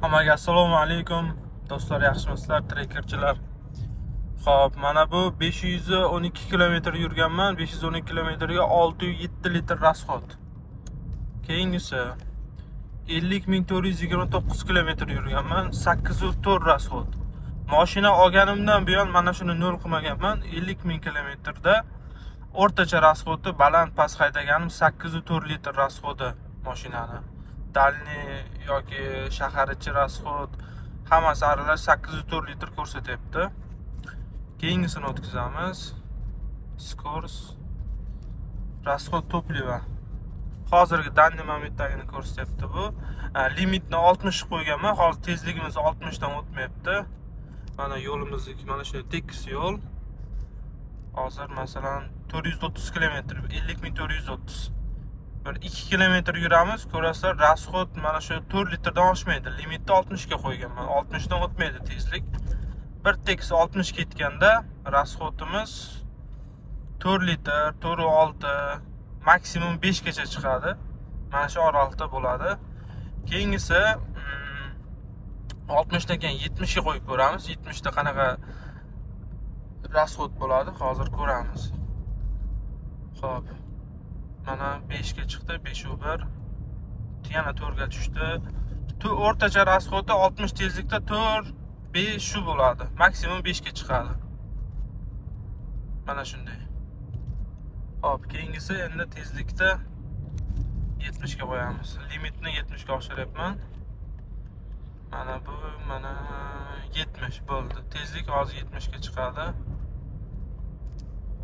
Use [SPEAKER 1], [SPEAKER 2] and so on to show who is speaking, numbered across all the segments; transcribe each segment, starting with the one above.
[SPEAKER 1] Hammaga assalomu alaykum do'stlar, yaxshimisizlar, trekkerchilar. Xo'p, mana bu 512 kilometr yurganman. 512 kilometrga 607 litr rasxod. Keyingisi 50429 kilometr yurganman, 804 rasxod. Mashina olganimdan buyon mana shuni nol qilmaganman. 50000 kilometrda o'rtacha rasxodi baland past haydaganim 804 litr rasxodi mashinani. Dalni yoki shahar ichi rasxod hammasi aralash 804 litr ko'rsatyapti. Keyingisini o'tkazamiz. Skors rasxod topliva. Hozirgi danni momentdagini ko'rsatyapti bu. Limitni 60 qo'yganman. Hozir tezligimiz 60 dan o'tmayapti. Mana yo'limizniki mana shunday tekis yo'l. Hozir masalan 430 kilometr, 50430. Bir 2 kilometr yuramiz, ko'rasizlar, rasxod mana shu 4 litrdan oshmaydi. Limitni 60 ga qo'yganman. 60 dan o'tmaydi tezlik. Bir tekis 60 ketganda rasxodimiz 4 litr, 4.6, maksimum 5 gacha chiqadi. Mana shu oraliqda bo'ladi. Keyingisi 60 dan keyin 70 ga qo'yib ko'ramiz. 70 da qanaqa rasxod bo'ladi, hozir ko'ramiz. Xo'p. Mana 5 ga chiqdi, 5.1. Yana 4 ga tushdi. O'rtacha rasxodi 60 tezlikda 4, 5 shu bo'ladi. Maksimum 5 ga chiqadi. Mana shunday. Xo'p, keyingisi endi tezlikda 70 ga qo'yamiz. Limitni 70 ga oshiryapman. Mana bu, mana 70 bo'ldi. Tezlik hozir 70 ga chiqadi.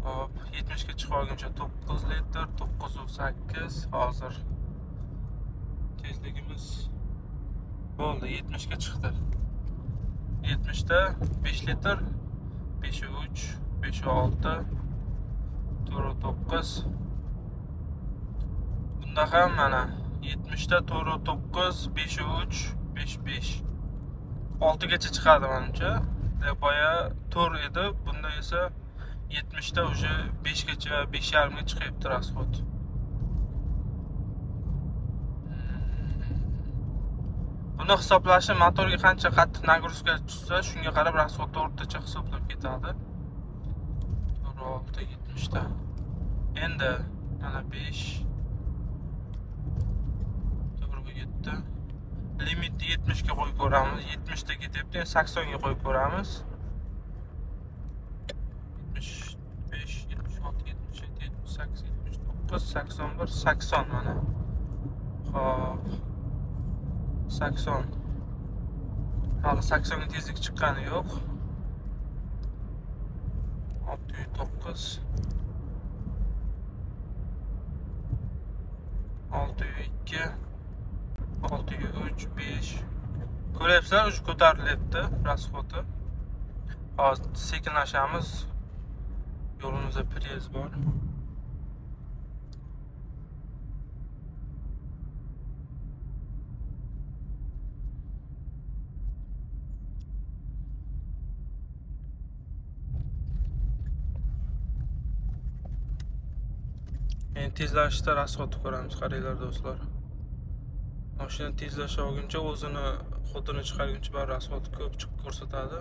[SPEAKER 1] Hop, 70 ga chiqib olguncha 9 litr, 9.8 hozir tezligimiz bo'ldi, 70 ga chiqdi. 70 da 5 litr, 5.3, 5.6, 4.9. Bunda ham mana 70 da 4.9, 5.3, 5.5. 6 gacha chiqadi menimcha. Boya 4 edi, bunda esa 70 da уже 5 gacha, 5.5 ga chiqyapti rasxod. Buni hisoblashi motorga qancha qattiq nagruzka tushsa, shunga qarab rasxodni o'rtacha hisoblab ketadi. 4.6 70 da. Endi mana 5 4.7. Limitni 70 ga qo'yib ko'ramiz. 70 da ketyapti, endi 80 ga qo'yib ko'ramiz. 75, 76, 77, 78, 79, 81, 80 mana. Xo'p. 80. Hali 80 ga tezlik chiqqani yo'q. 6.9. 6.2. 6.3, 5. Ko'ryapsizlar, уже ko'tarilyapti rasxodi. Hozir sekinlashamiz. Yo'limizda prez bor. Endi tezlashishda rasxodni ko'ramiz, qaranglar do'stlar. Mashina tezlasha olguncha, o'zini xodini chiqarguncha bar rasxod ko'p chiqib ko'rsatadi.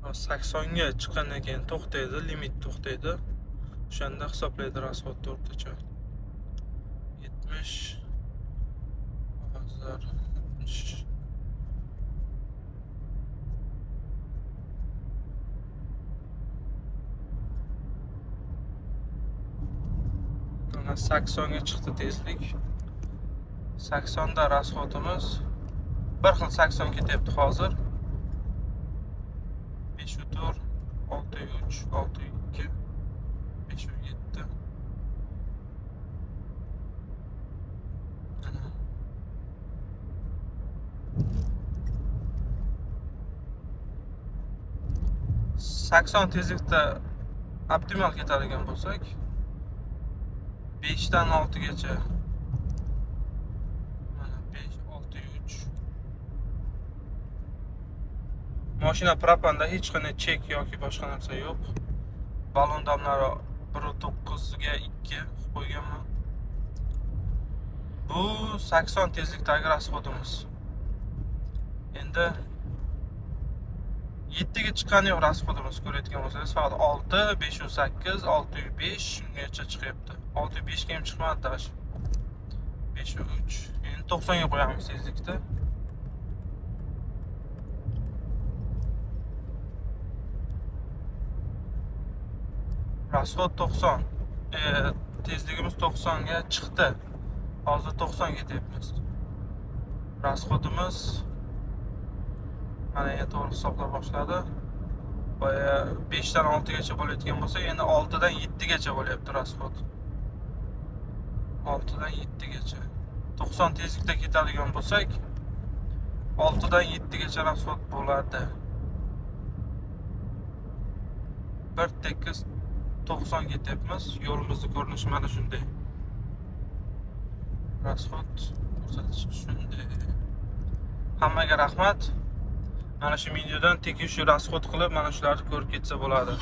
[SPEAKER 1] 80 ga chiqqandan keyin to'xtaydi, limit to'xtaydi. O'shanda hisoblaydi rasxodni o'rtacha. 70 hozir 70. Mana 80 ga chiqdi tezlik. 80 da rasxodimiz bir xil 80 ketyapti hozir. 5.4, 6.3, 6.2, 5.7. Mana 80 tezlikda optimal ketadigan bo'lsak, 5 dan 6 gacha. Mana 5, 6, 3. Mashina propanda hech qanday chek yoki boshqa narsa yo'q. Balon damlari 1.9 ga 2 qilib qo'yganman. Bu 80 tezlikdagi rasxodimiz. Endi 7 ga chiqqani yo'q расходimiz, ko'rayotgan bo'lsangiz, faqat 6, 5.8, 6.5 shungacha chiqyapti. 6.5 ga ham chiqmadi даже. 5.3. Endi 90 ga qo'yamiz tezlikni. Расход 90. Tezligimiz 90 ga chiqdi. Hozir 90 ketyapmiz. Расходimiz mana endi to'g'ri hisoblab boshladi. Boya 5 dan 6 gacha bo'layotgan bo'lsa, endi 6 dan 7 gacha bo'lyapti расход. 6 dan 7 gacha. 90 tezlikda ketadigan bo'lsak, 6 dan 7 gacha расход bo'ladi. 1 tekis 90 ketyapmiz. Yo'limizning ko'rinishi mana shunday. Расход ko'rsatishi shunday. Hammaga rahmat. Mana shu videodan tekis shu расход qilib mana shularni ko'rib ketsa bo'ladi.